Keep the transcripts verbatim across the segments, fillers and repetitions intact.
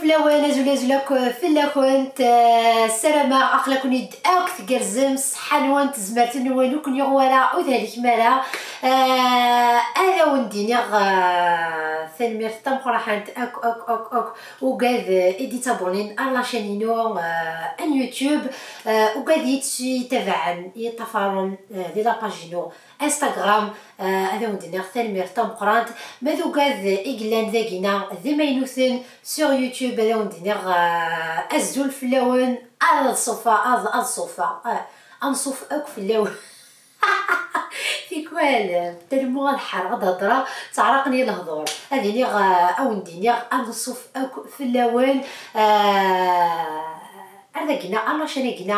Lawan, azul azul akk fell-akent. Eh, ssarameɣ aql-aken-id akk tgerrzem, ṣṣeḥḥa-nwen, tezmert-nwen, ur ken-yuɣ wara, ur tehlikem ara. Eh, ad awen-d-iniɣ, eh, tanemmirt tameqqrant akk, akk, akk, akk, ugad, eh, i d-ittabunin ar la chaîne-inu, eh, n YouTube, eh, ugad i tt-itabaɛen, i ṭṭafaren, eh, di la page-inu Instagram, eh, ad awen-d-iniɣ tanemmirt tameqqrant. Ma d ugad i yellan dagina d imaynuten sur YouTube, ad awen-d-iniɣ, eh, azul fell-awen, ad ṣuffa, ad, ad ṣuffa, eh, anṣuf akk fell-awen. Tikwal, talmu ad ḥerɣ ad hedreɣ, ttɛeraqen-iyi lehdur. Ad iniɣ, eh, ad awen-d-iniɣ anṣuf akk fell-awen. Eh, ar dagina, ar la chaîne-agina,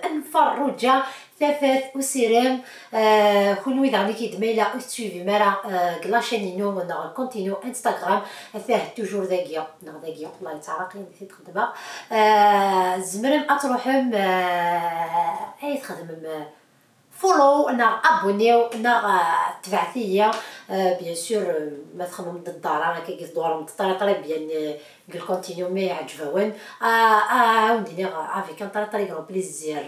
eh, n Ferruǧa, Tafat, Usirem. Eh, kunwi daɣen i k-id ma yella ur tettwibim ara, eh, deg la chaîne-inu neɣ compte-inu Instagram, atah toujours dagi, neɣ dagi, Allah yettɛeraq-iyi di t-id-xedmeɣ. Eh, tzemrem ad truḥem, eh, ay txedmem, eh, follow neɣ abonné neɣ, eh, tebɛet-iyi. Eh, bien sûr, eh, ma txemmem d ddara, akka i tdurem très très bien, eh, deg le compte-inu, ma yeɛǧeb-awen, ah, ah, ad awen-d-iniɣ avec un très très grand plaisir.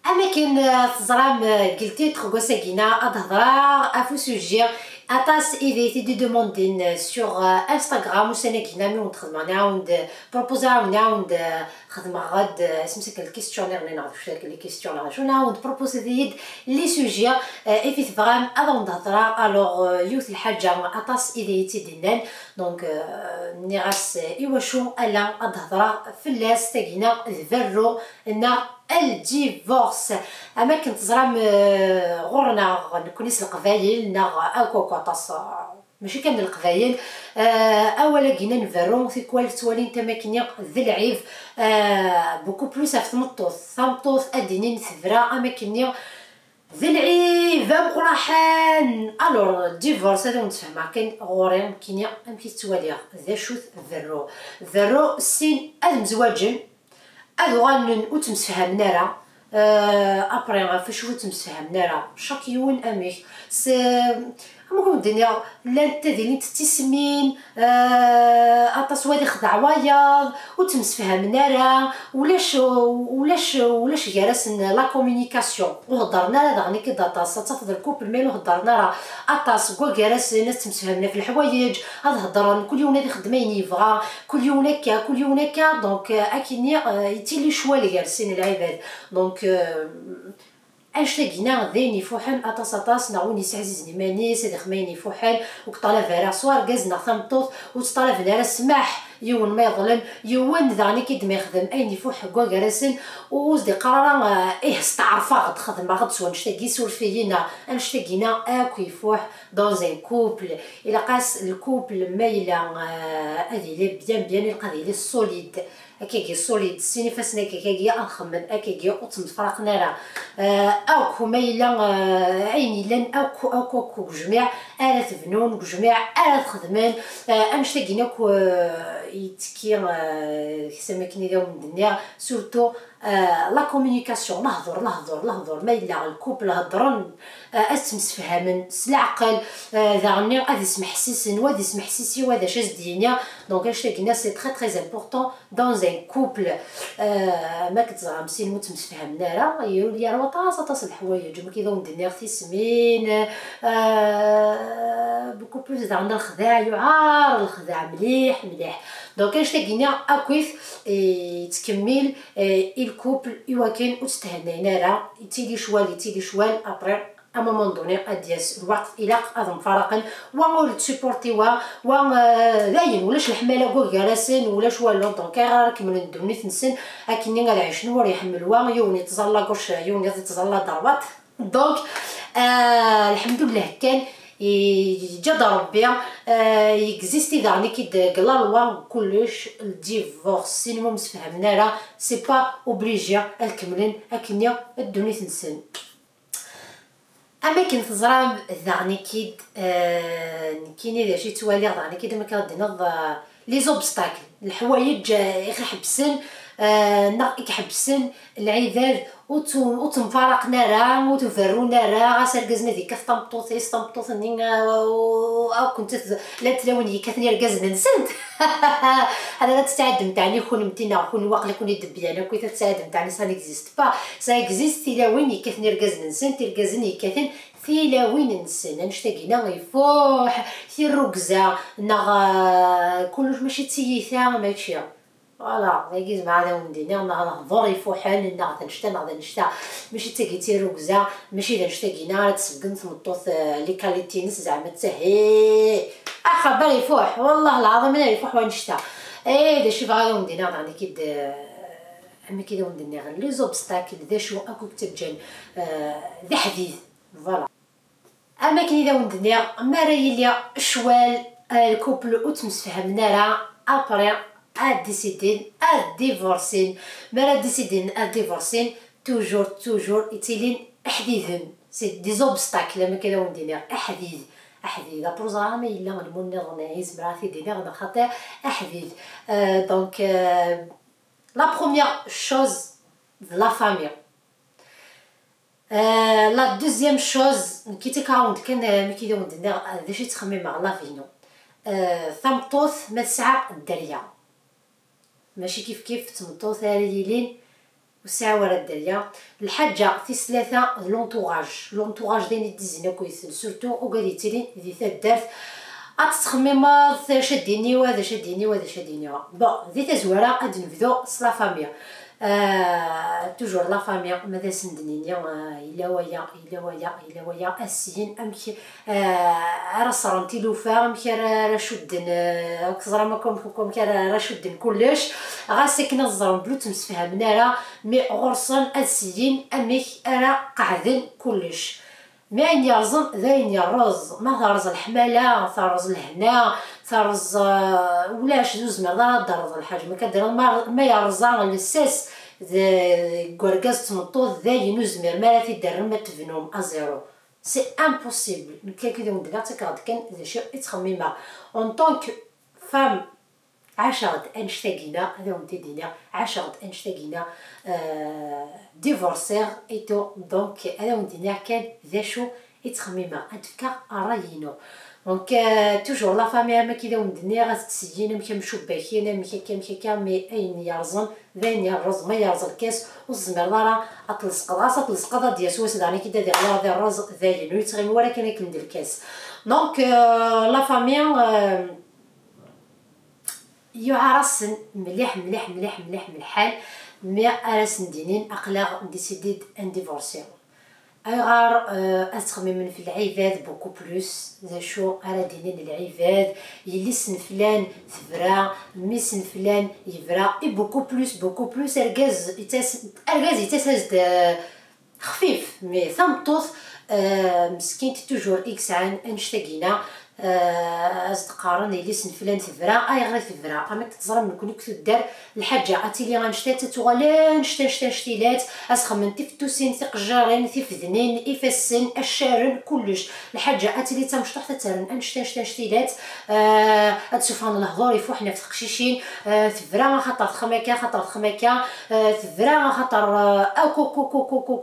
Am akken, eh, teẓram, eh, deg le titre n wass-agina ad hedreɣ ɣef usujet aṭas i d-iyi-t-id-idemandin, eh, sur, eh, Instagram ussan-agina, mi wen-d-xedmeɣ, nɛawen-d, eh, proposer-awen, nɛawen-d, eh, xedmeɣ-d, eh, isem-is akken, le questionnaire-nni neɣ d acu akken, les questions neɣ d acu, nɛawen-d proposer-iyi-d les sujets, eh, i fi tebɣam ad awen-d-hedreɣ. Alors, eh, yiwet lḥaǧa aṭas i d-iyi-tt-id-innan, donc, eh, nniɣ-as, eh, iwacu ala ad hedreɣ fell-as, tagina d berru neɣ ldivorce. Am akken teẓram, eh, ɣur-neɣ nekkni s Leqbayel neɣ akk, akk aṭas, eh, mačči kan d Leqbayel, eh, awal-agi n berru tikwal ttwalin-t am akken d lɛib, eh, beaucoup plus ɣef tmeṭṭut. Tameṭṭut ad d-inin tebra am akken d lɛib ameqqraḥen. Alors, divorce, ad awen-d-sfehmeɣ kan ɣur-i nekkini amek i t-ttwaliɣ, d acu-t berru. Berru, sin ad mzwaǧen, ad uɣalen ur ttemsefhamen ara. Euh, après, ɣef wacu ur ttemsefhamen ara? Chaque yiwen amek. S, amek ur d-iniɣ, llant ad ilint d tismin, euh, aṭas wa ad ixdeɛ wayeḍ, ur ttemsefhamen ara, ulac, ulac, ulac gar-asen la communication. Ur heddren ara daɣen akka d aṭas. Ad tafeḍ le couple ma yella ur heddren ara aṭas, deg wagar-asen ad ttemsefhamen ɣef leḥwayeǧ, ad heddren, kul yiwen ad ixdem ayen yebɣa, kul yiwen akka, kul yiwen akka. Donc, euh, akkenni, euh, yettili ccwal gar sin lɛibad. Donc, euh, annect-agina d ayen ifuḥen aṭas, aṭas, neɣ win yesɛzizen iman-is ad ixdem ayen ifuḥen, ur yeṭṭalab ara s urgaz neɣ tameṭṭut, ur ttṭalaben ara ssmaḥ yiwen ma yeḍlem, yiwen daɣen i k-id-ma yexdem ayen ifuḥ deg wagar-asen, ur s-d-iqqar ara, ah, ih, steɛṛfeɣ-d, xedmeɣ-d s wannect-agi, suref-iyi, neɣ annect-agina akk ifuḥ dans un couple. Ilaq-as le couple ma yella, ah, ad yili bien, bien, ilaq ad yili solide. Akkagi solide, sin ifassen akkagi ad xemmen, akkagi ur ttemfraqen ara. Ah, akk ma yella, ah, ayen yellan akk, akk, akk deg ujmiɛ ara tebnun, deg ujmiɛ ara txedmen. Ah, annect-agi akk, ah, yettekki, ah, deg-s am akken i d awen-d-nniɣ, surtout, ah, la communication, lehdur, lehdur, lehdur. Ma yella le couple heddren, ah, ad ttemsefhamen s leɛqel, ah, daɣen ad ismeḥsisen, wa ad ismeḥsisi wa d acu as-d-yini. Donc, annect-agi, c'est très, très important dans un couple. Euh, ma k-teẓram sin ur ttemsefhamen ara, yur-, yerwa aṭas, aṭas n leḥwayeǧ, ma k-, i d awen-d-nniɣ tismin, euh, beaucoup plus daɣen lexdeɛ, yuɛer lexdeɛ mliḥ, mliḥ. Donc, annect-agi-nni akkit, eh, yettkemmil, eh, i le couple, i wakken ur tthennayen ara, yettili ccwal, yettili ccwal, après, à un moment donné, ad d-yas lweqt, ilaq ad mfaraqen, wa ur yettsupporti wa, wa, euh, dayen, ulac leḥmala deg wagar-asen, ulac walu, donc, ayɣer ara kemmlen ddunit-nsen, akkenni ad ɛicen, wa ur iḥemmel wa, yiwen yettẓalla gauche, yiwen yettẓalla droite. Donc, euh, lḥemdullah kan, yeǧǧa-d Rebbi, euh, yexisti daɣen-ik-id deg la loi, kullec, le divorce, sin ur msefhamen ara, c'est pas obligé ad kemmlen akkenni ddunit-nsen. Am akken teẓram, daɣen-ik-id, eh, nekkini d acu i ttwaliɣ, daɣen-ik-id, am akken ad d-tiniḍ, eh, les obstacles, leḥwayeǧ, eh, i ɣ-iḥebbsen, Ah, neɣ i iḥebsen lɛibad ur ttu-, ur ttemfaraqen ara, ur tberrun ara, ɣas argaz-nni ad yekkat tameṭṭut-is, tameṭṭut-nni, ah, ur, ur kent-, llant tlawin yekkaten irgazen-nsent. Hada la tettɛeddemt ɛni kunemti neɣ kun waqla kun idebbiyan akk i tettɛeddemt ɛni ça n'existe pas. Ça existe tilawin yekkaten irgazen-nsent, irgazen yekkaten tilawin-nsen. Annect-agi-na ifuḥ, tirrugza, neɣ, ah, kullec mačči d tiyita, mačči. Voilà, dagi zemreɣ ad awen-d-iniɣ, neɣ lehdur ifuḥen, neɣ d annect-a, neɣ d annect-a. Mačči d tagi d tirrugza, mačči d annect-agi-na ara d-tṣeggem tmeṭṭut, eh, les qualités-ines, zeɛma d tahi. Axaber ifuḥ, wallah lɛaḍim la ifuḥ wannect-a. Eh, d acu i bɣiɣ ad awen-d-iniɣ daɣen, nekki d, eh, amek i d awen-d-nniɣ, les obstacles, d acu akk i yettaǧǧan, eh, d aḥdid. Voilà. Am akken i d awen-d-nniɣ, mi ara yili ccwal, eh, lkupl ur ttemsefhamen ara, après, ad décidin ad divorcin. Mi ara décidin ad divorcin, toujours, toujours, ittilin aḥdiden. C'est des obstacles, am akken i d awen-d-nniɣ, aḥdid, aḥdid. Après, ẓer ma yella lmu nniḍen, eh, zemreɣ ad t-id-iniɣ, neɣ xaṭi, aḥdid. Euh, donc, euh, la première chose, de la famille. Euh, la deuxième chose, nekki ttakeɣ-awen-d kan, euh, mi k-id awen-d-nniɣ, euh, d acu i ttxemmimeɣ, la vie-inu. Euh, tameṭṭut ma tesɛa dderya. Mačči kif kif d tmeṭṭut ara yilin ur tesɛi ara dderya. Lḥaǧa tis tlata d l'entourage. L'entourage d ayen i d-izzin akk yid-sen, surtout ugad yettilin di taddart. Ad tettxemmimeḍ d acu ad d-iniɣ, d acu ad d-iniɣ, d acu ad d-iniɣ. Bon, di tazwara ad d-nebdu s la famille. Euh, toujours la famille, ma d asen-d-nini, euh, yella waya, yella waya, yella waya, ad syin amek, euh, ara ṣṣren tilufa, amek ara, ara cudden, euh, amek teẓram akk amek, amek ara, ara cudden kullec. Ɣas akken ad ẓren belli ur ttemsefhamen ara, mais ɣur-sen ad syin amek ara qeɛden kullec. Mi ayen yerẓen d ayen yerreẓ, ma terreẓ leḥmala, terreẓ lehna, terreẓ, eh, ulac, ur tezmireḍ ara ad d-terreḍ lḥaǧa. Ma kan d-, ma, ma yerẓa lsas d, deg urgaz d tmeṭṭut, d ayen ur tezmirem ara ad t-id-terrem ad tebnum à zéro. C'est impossible. Nekk akken i d awen-d-nniɣ, ttakeɣ-d kan d acu i ttxemmimeɣ. En tant que femme, Ɛaceɣ-d annect-agi-na, ad awen-t-id-iniɣ, ɛaceɣ-d annect-agi-na, euh, divorciɣ et tout, donc ad awen-d-iniɣ kan d acu i ttxemmimeɣ, ad d-fkeɣ ṛṛay-inu. Donc, euh, toujours la famille, am akken i d awen-d-nniɣ, ad tt-syin amek amcubbakin, amek akka, amek akka, mais ayen yerẓen d ayen yerreẓ, ma yerreẓ lkas, ur tezmireḍ ara ad tlesqeḍ. Ɣas ad tlesqeḍ, ad d-yas wass daɣen ad k-id-iɣli ad irreẓ, dayen, ur yettɣimi wara kan akken d lkas. Donc, euh, la famille, euh, Yuɛer-asen mliḥ, mliḥ, mliḥ, mliḥ, mliḥ lḥal, mi ara sen-d-inin aql-aɣ décidé ad ndivorsi. Ayɣer, euh, ad ttxemmimen f lɛibad beaucoup plus? D acu ara d-inin lɛibad? Yelli-s n flan tebra, mmi-s n flan yebra, et beaucoup plus, beaucoup plus, argaz yettas-, argaz yettas-as-d, euh, xfif, mais tameṭṭut, euh, meskint toujours i yesɛan annect-agi-na, euh, ad s-d-qqaren yelli-s n flan tebra. Ayɣer i tebra? Am akken teẓram nekkni deg tuddar, lḥaǧa ad tili annect-a, ad tuɣal annect, annect, annect-ilat, ad s-xemmen tifettusin, tiqejjarin, tifednin, ifassen, accaren, kullec. Lḥaǧa ad tili d tamecṭuḥt, ad terren annect, annect, annect-ilat, euh, ad d-sufɣen lehdur ifuḥen ɣef teqcicin, euh, tebra axaṭer texdem akka, axaṭer texdem akka, euh, tebra axaṭer, euh, akk, akk,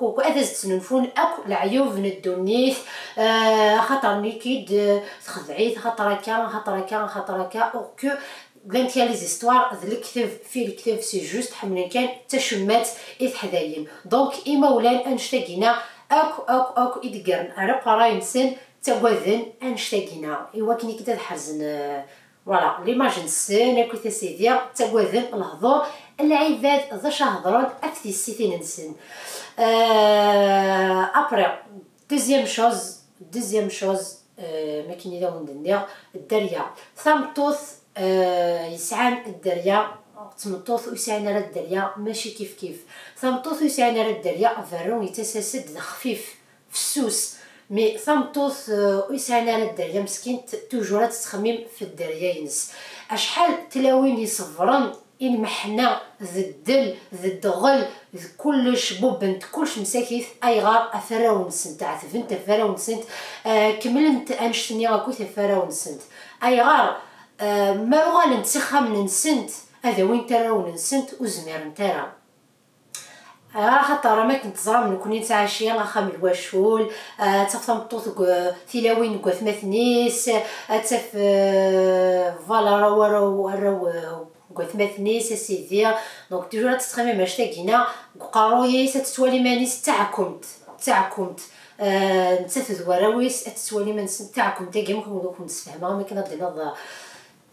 akk, ad as-d-snulfun akk leɛyub n ddunit, euh, axaṭer nekki-d, euh, texdeɛ-it, axaṭer akka, axaṭer akka, axaṭer akka, or que llant kra les histoires d lekdeb, fi lekdeb, c'est juste ḥemmlen kan d tacemmat i teḥdayin. Donc imawlan annect-agi-na akk, akk, akk i d-ggaren ar uqerray-nsen, ttagaden annect-agi-na, i wakken i k-, ad ḥerzen, euh, voilà, l'image-nsen, akkit a sidi, ttagaden lehdur n lɛibad d acu hedren ɣef tissit-nsen. Euh, après, deuxième chose, deuxième chose, euh, mi akken i d awen-d-nniɣ, dderya. Tameṭṭut, euh, yesɛan dderya, d tmeṭṭut ur yesɛin ara dderya, mačči kif kif. Tameṭṭut ur yesɛin ara dderya, berru yettas-as-d d xfif, fessus. Mais tameṭṭut, euh, ur yesɛin ara dderya, meskint, toujours ad tettxemmim f dderya-ines. Acḥal tlawin iṣebbren i lmeḥna d ddel d ddɣel d kullec, bubbent kullec msakit. Ayɣer? Ɣef warraw-nsent, ɛetbent ɣef warraw-nsent, euh, kemmlent annect-nni akkit ɣef warraw-nsent. Ayɣer? Euh, ma uɣalent s ixxamen-nsent, ad awint arraw-nsent ur zmirent ara. Axaṭer am akken teẓram nekkni nettɛaci axxam n lwacul, ah, ad taf tameṭṭut deg tilawin deg watmaten-is, ad taf, eh, voilà, arraw, arraw, arraw, eh, deg watmaten-is, a sidi. Donc toujours ad tettxemmim anect-agi-na deg uqerruy-is, ad tettwali iman-is d taɛkumt, d taɛkumt. Eh, nettat d warraw-is ad tettwali iman-nsen d taɛkumt-agi, am akken ur kent-sfehmeɣ, am akken ad d-tiniḍ, eh,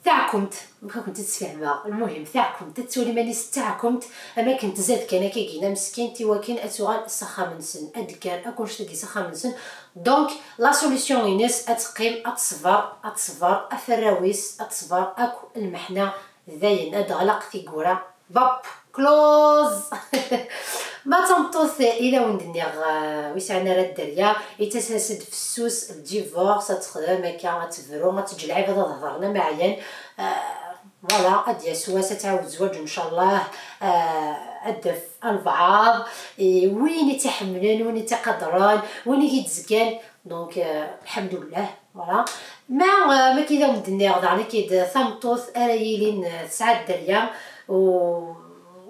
taɛkumt, amek ad kent-id-sfehmeɣ? Lmuhim, taɛkumt, ad tettwali iman-is d taɛkumt, am akken tzad kan akkagina meskint, i wakken ad tuɣal s axxam-nsen, ad d-ggar akk annect-agi s axxam-nsen. Donc, la solution-ines ad teqqim, ad teṣber, ad teṣber ɣef warraw-is, ad teṣber akk lmeḥna, dayen, ad d-teɣleq tiggura. Bap, close! Ma d tameṭṭut i la wen-d-nniɣ, eh, ur yesɛan ara dderya, yettas-as-d fessus, ldivorce, ad texdem akka, ad tebru, ad teǧǧ lɛibad ad hedren am aɛyan. Eh, voilà, ad d-yas wass ad tɛawed zzwaǧ, ncallah, eh, ad d-taf albaɛḍ, eh, win i tt-iḥemmlen, win i tt-iqadren, win i yi-d-zgan. Donc, eh, lḥemdullah. Voilà. Ma, euh, ma akka i d awen-d-nniɣ daɣen, akka d tameṭṭut ara yilin, euh, tesɛa dderya u,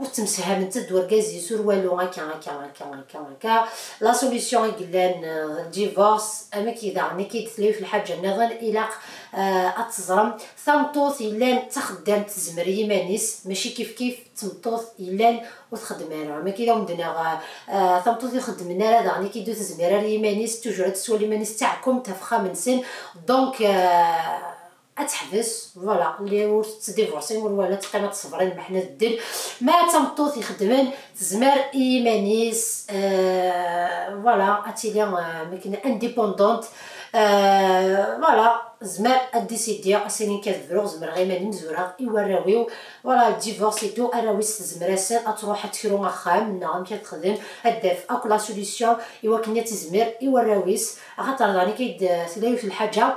u ttemsihament d urgaz-is, ur walu, akka, akka, akka, akka, akka. La solution i yellan, euh, divorce, am akka daɣen, akka d tlawi f lḥaǧa nniḍen, ilaq, euh, ad teẓrem. Tameṭṭut yellan d taxeddamt, tezmer i yiman-is, mačči kif kif d tmeṭṭut yellan ur txeddem ara. Am akka i d awen-d-nniɣ, euh, tameṭṭut ur ixeddmen ara daɣen, akka d ur tezmir ara i yiman-is, toujours ad tettwali iman-is d taɛkumt ɣef uxxam-nsen. Donc, euh, ad teḥbes, voilà, li ur tettdivorsi, ur wala, teqqim ad teṣber i lmeḥna d ddel. Ma d tameṭṭut ixeddmen, tezmer i yiman-is, euh, voilà, ad tili, euh, am akken indépendante, euh, voilà, tezmer ad décider, ass-nni kan ad bruɣ, zemreɣ iman-iw, zemreɣ i warraw-iw. Voilà, divorce et tout, arraw-is tezmer-asen ad truḥ ad tekru axxam, neɣ amek ad texdem, ad d-taf akk la solution i wakken ad tizmir i warraw-is. Axaṭer daɣen akka i d-tella yiwet n lḥaǧa,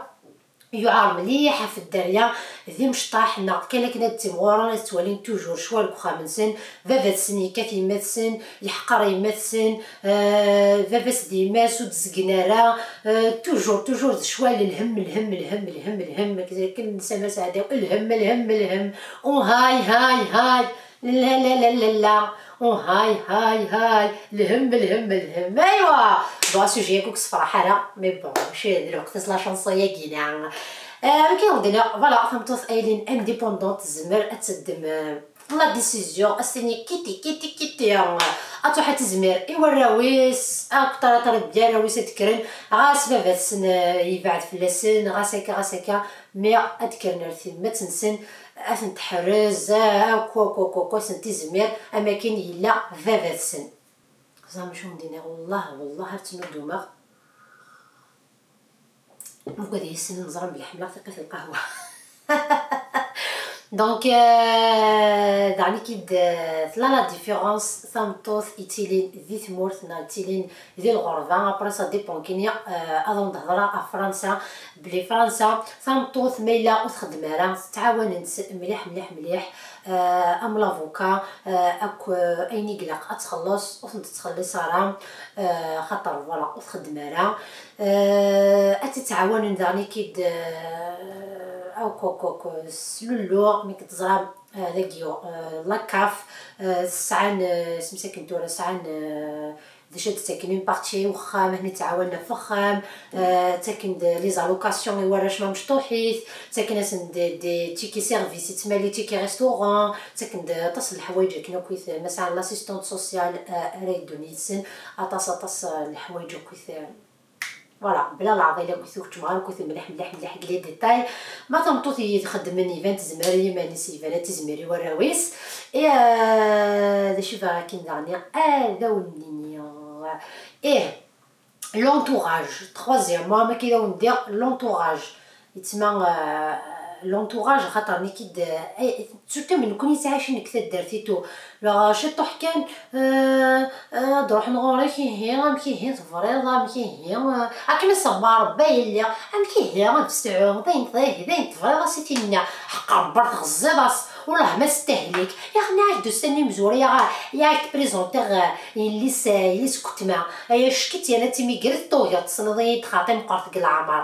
yuɛer mliḥ ɣef dderya d imecṭaḥ, neɣ kan akken ad ttimɣuren, ad ttwalin toujours ccwal deg uxxam-nsen, baba-tsen yekkat yemma-tsen, yeḥqer yemma-tsen, euh, baba-s d yemma-s ur d-zgen ara, euh, toujours, toujours d ccwal, lhem, lhem, lhem, lhem, lhem, akken nessama s aɛdaw, lhem, lhem, lhem, oh hay, hay, hay. La, la, la, la, la. Oh, hay, hay, hay. Lhem, lhem, lhem. Aywa. Bon, sujet-agi ur k-sefraḥ ara. Mais bon, mačči d lweqt-is la chanson-agi-na. Euh, amek i wen-d-nniɣ, voilà, tameṭṭut ay yilin indépendante, tezmer ad teddem, euh, la décision, ad s-tini kiti, kiti, kiti, euh, ad truḥ ad tizmir i warraw-is, akk ṭara ṭara d arraw-is ad kkren, ɣas baba-tsen, euh, yebɛed fell-asen, ɣas akka, ɣas akka, mais ad kkren ar tyemmat-nsen, ad ten-tḥerrez, akk, akk, akk, akk, ad sen-tizmir, am akken yella baba-tsen. Teẓram acu m-d-iniɣ? Wellah, wellah, ar ttnuddumeɣ. Mugad yes-sen neẓra belli ḥemmleɣ tiqqit n lqahwa. Donc, euh, daɣen i d, euh, tella la différence, tameṭṭut ittilin di tmurt neɣ ittilin di lɣerba, après ça dépend kini, euh, ad awen-d-hedreɣ ɣef Fransa, belli Fransa tameṭṭut ma yella ur txeddem ara, ttɛawanen-tt mliḥ, mliḥ, mliḥ, euh, am l'avocat, euh, akk, euh, ayen i ilaq ad txelleṣ, ur tent-tettxelliṣ ara, euh, xaṭer, voilà, ur txeddem ara. Euh, ad tt-ttɛawanen daɣen i d, euh, akk, akk, akk, s lullu, mi k-teẓram, euh, dagi, euh, la CAF, euh, sɛan, euh, s msakin tura, sɛan, euh, d acu ad d-ttaken, une partie i wexxam, ahni ttɛawanen ɣef wexxam, euh, ttaken-d les allocations i warrac ma mecṭuḥit, ttaken-asen des, des tickets service, i tmali ticket restaurant, ttaken-d aṭas n leḥwayeǧ akken akkit, ma sɛan l'assistante sociale, euh, ara yeddun yid-sen, aṭas, aṭas, euh, n leḥwayeǧ akkit, euh, voilà, bla leɛḍil akkit, ur keččmeɣ ara akkit mliḥ, mliḥ, mliḥ deg les détails. Ma tameṭṭut i txeddmen iban tezmer i yiman-is, iban ad tizmir i warraw-is. Et, euh, d acu bɣiɣ akin daɣen ad awen-d-iniɣ? Ih, l'entourage. Troisièmement, ma akka i d awen-d-iniɣ, l'entourage. Yettma, euh, l'entourage, xaṭer nekk-id, eh, surtout nekkni yettɛicin deg taddart et tout. Neɣ ciṭuḥ kan, euh, euh, ad ruḥen ɣur-k, ihi, amek ihi tebɣiḍ, amek ihi, euh, akken i s-rebba Rebbi a yelli, amek ihi ad tesɛu, d ayen tebɣiḍ, d ayen tebɣiḍ, a s-it-inna, ḥeqq Rebbi ar teɣziḍ-as, wellah ma s-tehlik, yaɣ nniɣ-ak-d ussan imezwura, yaɣ, yaɣ-ak-d présenteɣ, euh, yelli-s, euh, yelli-s n weltma, ay acek-itt yerna d timigret tugiḍ, tessneḍ-iyi-d xaṭi meqqret deg leɛmer.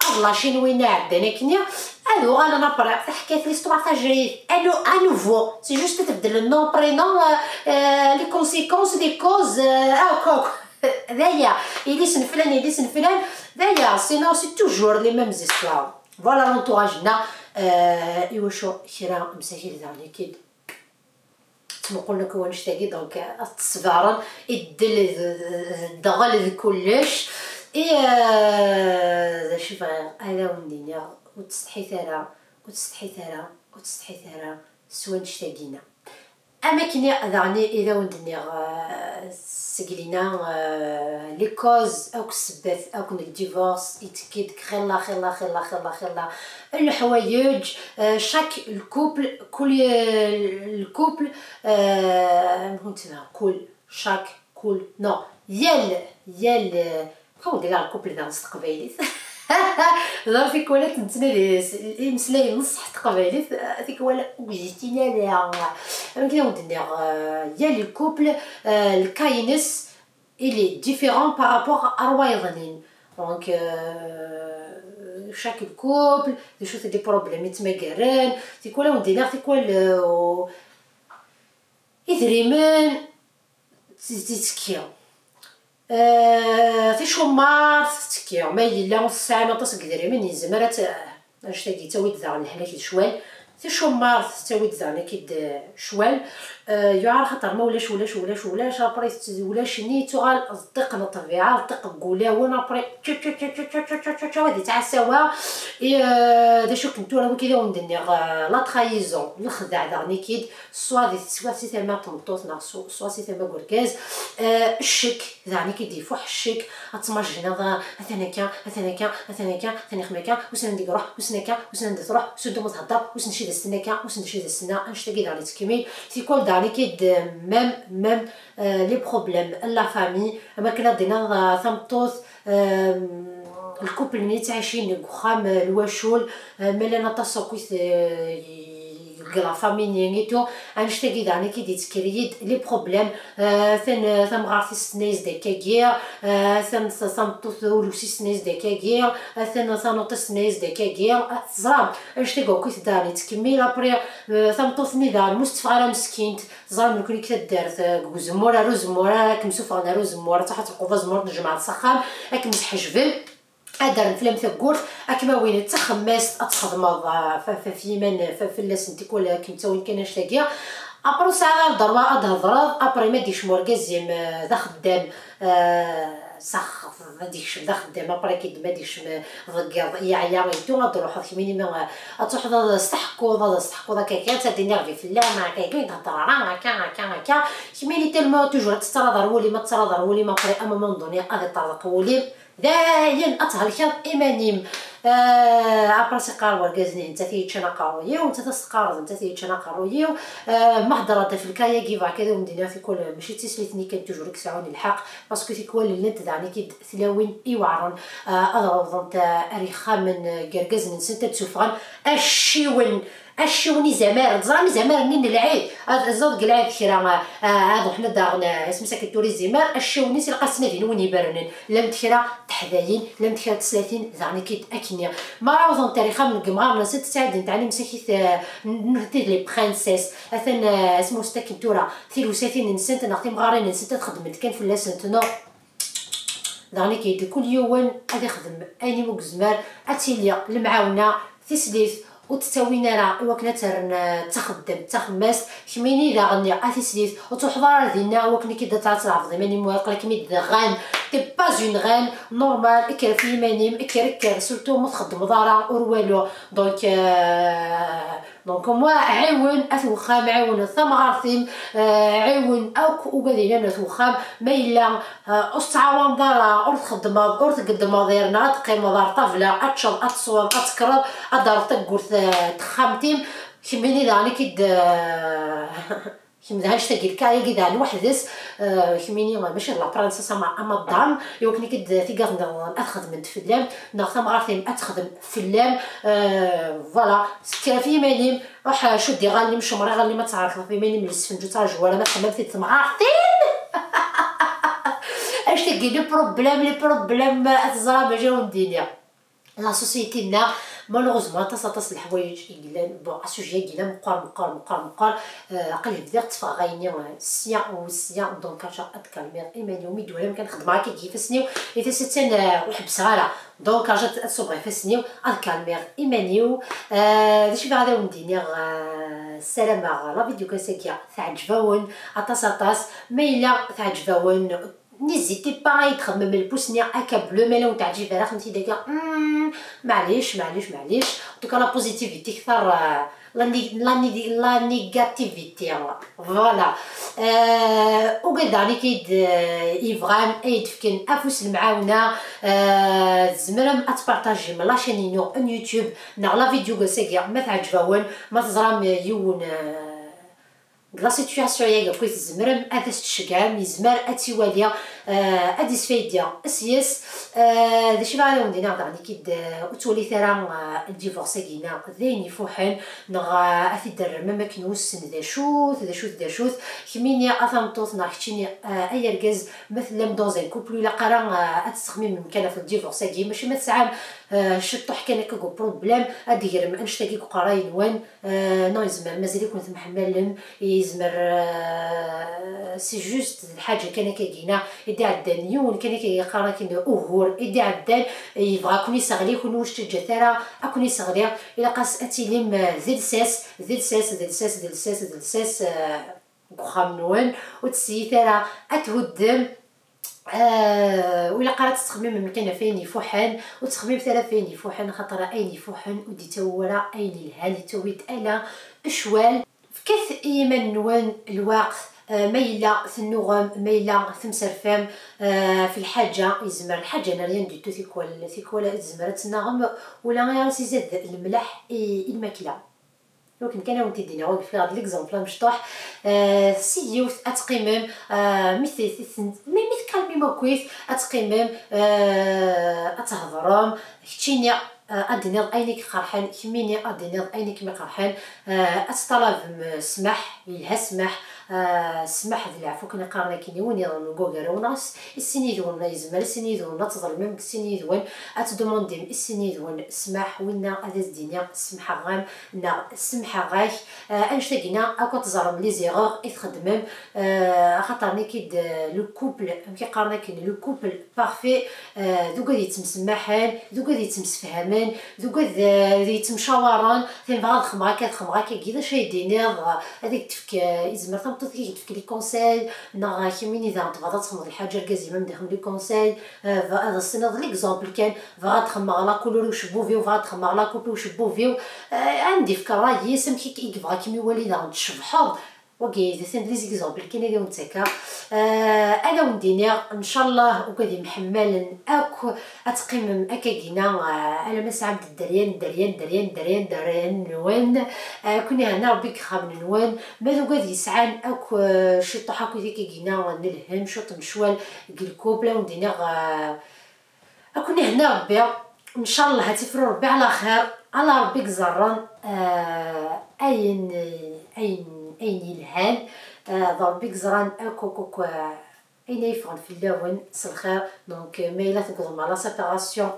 ad lacin win iɛeddan akkenni, ad uɣalen après. Taḥkayt, l'histoire tajrayt, à nou-, à nouveau, c'est juste tbeddel nom, prénom, euh, euh, les conséquences, les causes, euh, ah, quoi, quoi. D aya, yelli-s n flan, yelli-s n flan, d aya, sinon c'est toujours les mêmes histoires. Voilà l'entourage-nneɣ. Euh, iwacu kra n msakil daɣen akid ttmuqulen akk wanect-agi, donc, euh, ad t-ṣebren, iddel d, d, d ddeɣel d kullec. Et, euh, d acu bɣiɣ ad awen-d-iniɣ, ur ttsetḥit ara, ur ttsetḥit ara, ur ttsetḥit ara s wanect-agi-na. Am akken i, daɣen i, i d awen-d-nniɣ, euh, seg lina, euh, les causes akk ssebbat akk n le divorce, yettekki-d xilla, xilla, xilla, xilla, xilla n leḥwayeǧ, euh, chaque le couple, kul, euh, le couple, euh, amek i tt-nniɣ, kul, chaque, kul, non, yal, yal, euh, Ḥudd ila lkupl daɣen s teqbaylit. Ẓer tikwal ad nettnadi s-, imeslayen n ṣṣeḥ teqbaylit, tikwal ur yettin ara. Amek i awen-d-nniɣ, euh, yal lkupl, euh, lka-ines, il est différent par rapport ar wayeḍnin. Donc, euh, chaque couple, d acu-t les problèmes yettmagaren, tikwal ad awen-d-iniɣ, tikwal, euh, idrimen, tettekki. Euh, ticumar tettekki. Ma yella ur tesɛim aṭas n yedrimen, yezmer ad t-, annect-agi yettawi-d daɣen lehlak d ccwal. Ticumar tettawi-d daɣen akid, euh, ccwal. Euh, yuɛer xaṭer ma ulac, ulac, ulac, ulac, après ulac-nni yettuɣal d ṭṭiq n ṭṭbiɛa, d ṭṭiq n wulawen, après tšu, tšu, tšu, ad yettɛassawa. Et, euh, d acu akken tura wiki d awen-d-nniɣ, euh, la trahison, lexdeɛ daɣen akid, soit di teswiɛt si tama n tmeṭṭut neɣ su-, soit si tama n urgaz, euh, ccek, daɣen i k-id-ifuḥ ccek, ad tmajjneḍ, ah, atan akka, atan akka, atan akka, atan ixem akka, wissen anda i iruḥ, wissen akka, wissen anda truḥ, wissen anda ma thedder, wissen acu i d as-tenna akka, wissen acu i d as-tenna, annect-agi daɣen yettkemmil, tikwal daɣen i k-id, même, même, euh, les problèmes n la famille, am akken ad d-tiniḍ, ah, tameṭṭut, euh, lkupl-nni ttɛicin deg uxxam, euh, lwacul, euh, ma llan aṭas akkit, euh, deg la famille-nni et tout, annect-agi daɣen i k-id-yettkerriyed les problèmes. Atan tamɣart-is tenna-yas-d akkagi, atan tameṭṭut, ul-is tenna-yas-d akkagi, atan tanuṭ-is tenna-yas-d akkagi. Teẓram, annect-agi akk i tedda daɣen yettkemmil. Après, tameṭṭut-nni daɣen ur s-teffeɣ ara meskint. Teẓram nekkni deg taddart, deg uzemmur ar uzemmur, ara kem-sufɣen ar uzemmur, ad truḥeḍ ad telqeḍ azemmur, ad tjemɛeḍ s axxam, ad kem-sḥejben, ad d-rren fell-am tawwurt, ad kem-awin d taxemmast ad txedmeḍ, ah, f-, f-, f yiman, f-, fell-asen tikwal ad kem-ttawin kan annect-agi. Après ur tesɛiḍ ara ddṛwa ad d-thedreḍ, après ma d-yekcem urgaz-im, ah, d axeddam, ah, s axxam, ma d-yekcem d axeddam, après kid ma d-yekcem, ah, deg yiḍ, yeɛya et tout, ad d-truḥeḍ kemmini ma, ah, ad truḥeḍ ad as-teḥkuḍ, ad as-teḥkuḍ akka kan, ad d-iniɣ di fell-am, akka kan, ur d-thedder ara, akka, akka, akka. Kemmini tellement toujours ad tettarraḍ ar wul-im, ad tettarraḍ ar wul-im, après à un moment donné ad iṭerḍeq wul-im. Dayen, ad thelkeḍ iman-im. Ah, après as-iqqar wergaz-nni, nettat i yeččan aqerruy-iw, nettat as-teqqareḍ, nettat i yeččan aqerruy-iw. Ah, ma heddreɣ-d ɣef lkay-agi, bɣiɣ kan ad wen-d-iniɣ tikwal, mačči d tislit-nni kan toujours i yesɛun lḥeqq, parce que tikwal llant daɣen-ik-id tlawin iweɛren, ah, ad rawḍent, ah, ar yexxamen, ah, n yergazen-nsent, ad d-sufɣen acciwen, acciwen izamaren. Teẓram izamaren-nni n lɛid? Ad tẓeḍ deg lɛid kra, ah, ah, ad ruḥen ad d-aɣen, ah, isem-is akken tura izimer, acciwen-is ilaq ad s-nadin win iberrnen. Llant kra teḥdayin, llant kra teslatin, daɣen-ik-id akkenni. Ma rawḍent ar yexxamen n yemɣaren-nsent, ttɛeddint ɛni msakit, ah, n-, n-, les princesses. Atan, ah, asmus akken tura, tilewsatin-nsent neɣ timɣarin-nsent ad xedment kan fell-asent, neɣ daɣen-ik-id kul yiwen ad ixdem ayen imu yezmer, ad tili lemɛawna, tislit, ur tt-ttawin ara i wakken ad tt-rren, eh, d taxeddamt, d taxemmast. Kemmini daɣen a tislit, ur truḥeḍ ara ar dinna i wakken ad d-tɛeḍ tɛebḍ iman-im, aql-akem-id d reine, t'es pas une reine, normal, kker ɣef yiman-im, kker, kker, surtout ma txeddmeḍ ara, ur walu. Donc, euh, Donc, au moins, ɛiwen at wexxam, ɛiwen tamɣart-im, eh, ɛiwen akk ugad yellan at wexxam. Ma yella, eh, ur tettɛawaneḍ ara, ur txeddmeḍ, ur tgeddmeḍ, yerna ad teqqimeḍ ar ṭṭabla, ad teččeḍ, ad tesweḍ, ad tekkreḍ, ad d-terreḍ tawwurt, eh, n texxamt-im, kemmini daɣen i k-id, eh, Kemm d annect-agi, lkar-agi daɣen weḥd-s, eh, kemmini mačči d la princesse ama, ama dame, i wakken i k-id-, tigaḍ nniḍen ad xedment fell-am, neɣ tamɣart-im ad texdem fell-am, eh, voilà, kker ɣef yiman-im, ruḥ, eh, cudd iɣallen-im, cemmer iɣallen-im, ad tɛerkeḍ ɣef yiman-im, lesfenǧ ur ttraǧu ara, ma txemmem di temɣart-im! Annect-agi, les problèmes, les problèmes, ad teẓra mačči ad wen-d-iniɣ. La société-nneɣ, malheureusement, aṭas, aṭas n leḥwayeǧ i yellan. Bon, asujet-agi yella meqqar, meqqar, meqqar, meqqar. Euh, aql-i bdiɣ tteffɣeɣ ayenni, euh, sya u sya, donc rǧiɣ ad kalmiɣ iman-iw. Mi d-walam kan xedmeɣ akka deg yifassen-iw, ifassen attan, euh, ur ḥebbseɣ ara. Donc rǧiɣ ad ṣubbeɣ ifassen-iw, ad kalmiɣ iman-iw. Euh, d acu i bɣiɣ ad awen-d-iniɣ, euh, ssarameɣ la vidéo kan-agi teɛǧeb-awen aṭas, aṭas. Ma yella teɛǧeb-awen, n'hésitez pas ad yi-d-txemmem lpus-nni akka bleu, ma la wen-teɛǧib ara, xemmet-iyi-d akka, hmm, maɛlic, maɛlic, maɛlic. En tout cas, la positivité kter, euh, la né-, la né-, la négativité. Voilà. Euh, ugad daɣen i k-id, euh, yebɣan ad yi-d-fken afus n lemɛawna, euh, tzemrem ad tpartajim la chaîne-inu n YouTube neɣ la vidéo n wass-agi ma teɛǧeb-awen, ma teẓram yiwen, euh, Deg la situation-agi akk i tzemrem ad as-tceggɛem, yezmer ad tt-iwali, eh, ad isfaydi s-yes. Eh, d acu i bɣiɣ ad awen-d-iniɣ daɣen, i k-id, eh, ur ttwalit ara, eh, ldivorce-agi-ina d ayen ifuḥen, neɣ, eh, ad t-id-terrem am akken ur nessen d acu-t, d acu-t, d acu-t. Kemmini a tameṭṭut neɣ keččini, eh, ay argaz, ma tellam dans un couple, ur ilaq ara, eh, ad tettxemmimem kan ɣef ldivorce-agi, mačči ma tesɛam, eh, ciṭṭuḥ kan akka n uproblème, ad d-tegrem annect-agi deg uqerray-nwen. Euh, non, yezmer mazal-iken temḥemmalem, yezmer, euh, c'est juste d lḥaǧa kan akkagina i d-iɛeddan, yiwen kan akka yeqqar akken ugur i d-iɛeddan, yebɣa ad ken-iseɣli, kunwi ur s-teǧǧat ara ad ken-iseɣli, ilaq-as ad tilim, euh, d lsas, d lsas, d lsas, d lsas, d lsas, euh, deg uxxam-nwen, ur tessit ara ad thuddem. Ah, ur ilaq ara ad tettxemmimem kan ɣef ayen ifuḥen, ur ttxemmimet ara ɣef ayen ifuḥen, axaṭer ayen ifuḥen ur d-ittawi ara ayen ilhan, ittawi-d ala ccwal. Fket i yiman-nwen lweqt, ah, ma yella tennuɣem, ma yella temserfam, ah, ɣef lḥaǧa, yezmer lḥaǧa n rien du tout, tikwal, tikwal tezmer ad tennaɣem, ula i as-izad lemleḥ i, i lmakla. Iwakken kan ad wen-t-id-iniɣ, ur d-fkiɣ d l'exemple amecṭuḥ. Euh, si yiwet ad teqqimem, euh, mi t-, t-, mi, mi tkalmim akkit, ad teqqimem, euh, ad thedrem, keččini, ad d-tiniḍ ayen i k-iqerḥen, kemmini ad d-tiniḍ ayen i kem-iqerḥen. Ad teṭṭalabem ssmaḥ, yelha ssmaḥ. Ssmaḥ d leɛfu akken i qqaren akkin i win iḍelmen deg wagaraw, neɣ s- i sin yid-wen, yezmer i sin yid-wen ad tḍelmem, i sin yid-wen ad tdemandem i sin yid-wen ssmaḥ, winna ad as-d-iniɣ semmḥeɣ-am neɣ semmḥeɣ-ak. Annect-agi-na akk ad teẓrem les erreurs i txeddmem, axaṭer nekki-d le couple, amek i qqaren akkin, le couple parfait, d ugad yettemsemmaḥen, d ugad yettemsefhamen, d ugad yettemcawaren. Tin bɣa ad xedmeɣ akka, ad xedmeɣ akka-agi, d acu ay d-tiniḍ? Ad ak-d-tefk, yezmer tameṭṭut ad ak-d-tefk les conseils, neɣ kemmini daɣen tebɣiḍ ad txedmeḍ lḥaǧa, argaz-im ad am-d-ixdem les conseils. Ad as-tiniḍ l'exemple kan, bɣiɣ ad xedmeɣ la couleur i ucebbub-iw, bɣiɣ ad xedmeɣ la coupe i ucebbub-iw. Ad am-d-ifk ṛṛay-is amek i k- i yebɣa kem-iwali daɣen tcebḥeḍ. Wagi d les exemples kan ad awen-ttakkeɣ. Ad awen-d-iniɣ ncallah ugad imḥemmalen akk ad teqqimem akkagina, alamma tesɛam-d dderya n dderya n dderya n dderya n dderya-nwen. Ad ken-ihenni Rebbi deg yixxamen-nwen. Ma d ugad yesɛan akk ciṭuḥ akk akkagina n lhemm, ciṭ n ccwal deg lkubl, ad awen-d-iniɣ ad ken-ihenni Rebbi. Ncallah ad tifru Rebbi ɛla xir, ala Rebbi i iẓerren ayen ayen ayen yelhan. D Rebbi i yeẓran akk akk akk ayen ay yeffɣen fell-awen s lxir. Donc ma yella tewwḍem ɣer la séparation,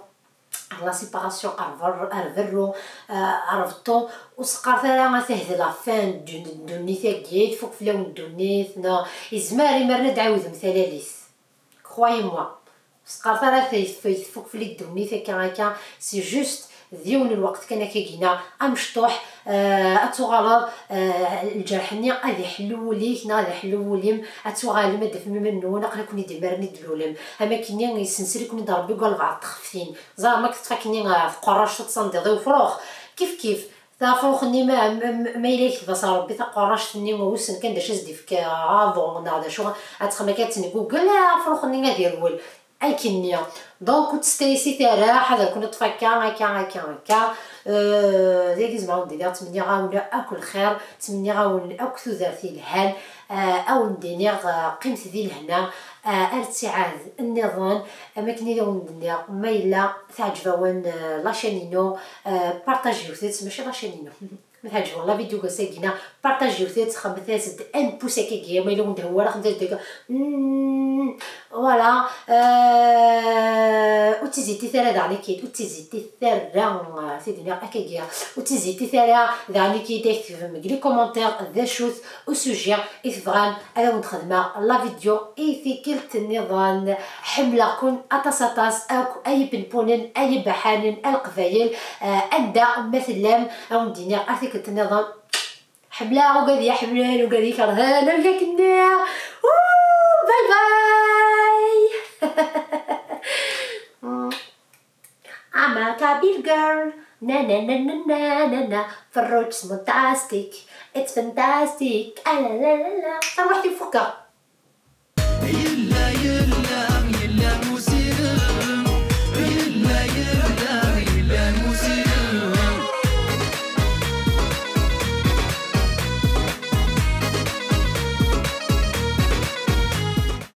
ɣer la séparation, ɣer berru, ɣer berru, ɣer beṭṭu, ur s-qqaret ara atah d la fin n ddunit-agi, tfuk fell-awen ddunit, neɣ yezmer imaren ad d-tɛiwdem talalit. Croyez-moi. Ur s-qqaret ara atah tfuk fell-i ddunit akka akka, c'est juste d yiwen n lweqt kan akkagina amecṭuḥ. Ad tuɣaleḍ lǧerḥ-nni ad iḥellu wul-ik neɣ ad iḥellu wul-im, ad tuɣalem ad d-tafem iman-nwen aql-iken-id imaren i d-tlulem. Am akkenni yessensel-iken-id Rebbi deg walbeɛḍ txeftin. Ẓer ma teṭṭef akkenni tqerract ad tsandiḍ i ufrux, kif kif. Tafrux-nni ma, ma, ma yella yekteb-as Rebbi taqerract-nni, wissen kan d acu as-d-ifk aḍu neɣ d acu, ad texdem akka ad tengugel, afrux-nni ad irwel. Akkenni. Donc ur ttestayisit ara, ḥader kun ṭṭef akka, akka, akka, akka. Dagi zemreɣ ad d-iniɣ ttmenniɣ-awen akk lxir, ttmenniɣ-awen akk tudert yelhan. Ad awen-d-iniɣ qqimet di lehna, ar ttiɛad nniḍen. Am akken i d awen-d-nniɣ, ma yella teɛǧeb-awen la chaîne-inu, partagiwet-tt, mačči la chaîne-inu. Ma teɛǧeb-awen la vidéo n wass-agi-na, partagiwet-tt, xedmet-as-d un pouce akkagi, ma yella ur wen-d-thewwa ara, xedmet-as-d akka. Voilà. Ur ttizitit ara daɣen akkit, ur ttizitit ara, tid-nni akkagi, ur ttizitit ara daɣen akkit, ad ak-tekfem deg les commentaires d acu-t usujet i tebɣam ad awen-d-xedmeɣ la vidéo i tikkelt nniḍen. Ḥemmleɣ-ken aṭas aṭas akk ay ipenpunen, ay ibaḥanen, a Leqbayel, anda ma tellam. Ad awen-d-iniɣ ar tikkelt nniḍen. Ḥemmleɣ ugad i iḥemmlen, ugad i ikerhen, amek akken-nni. Bye bye. I'm a Kabyle girl. Na na na na na na na. Ferruǧ is fantastic. It's fantastic. Ah la la la la. Tarwiḥt-iw fukeɣ.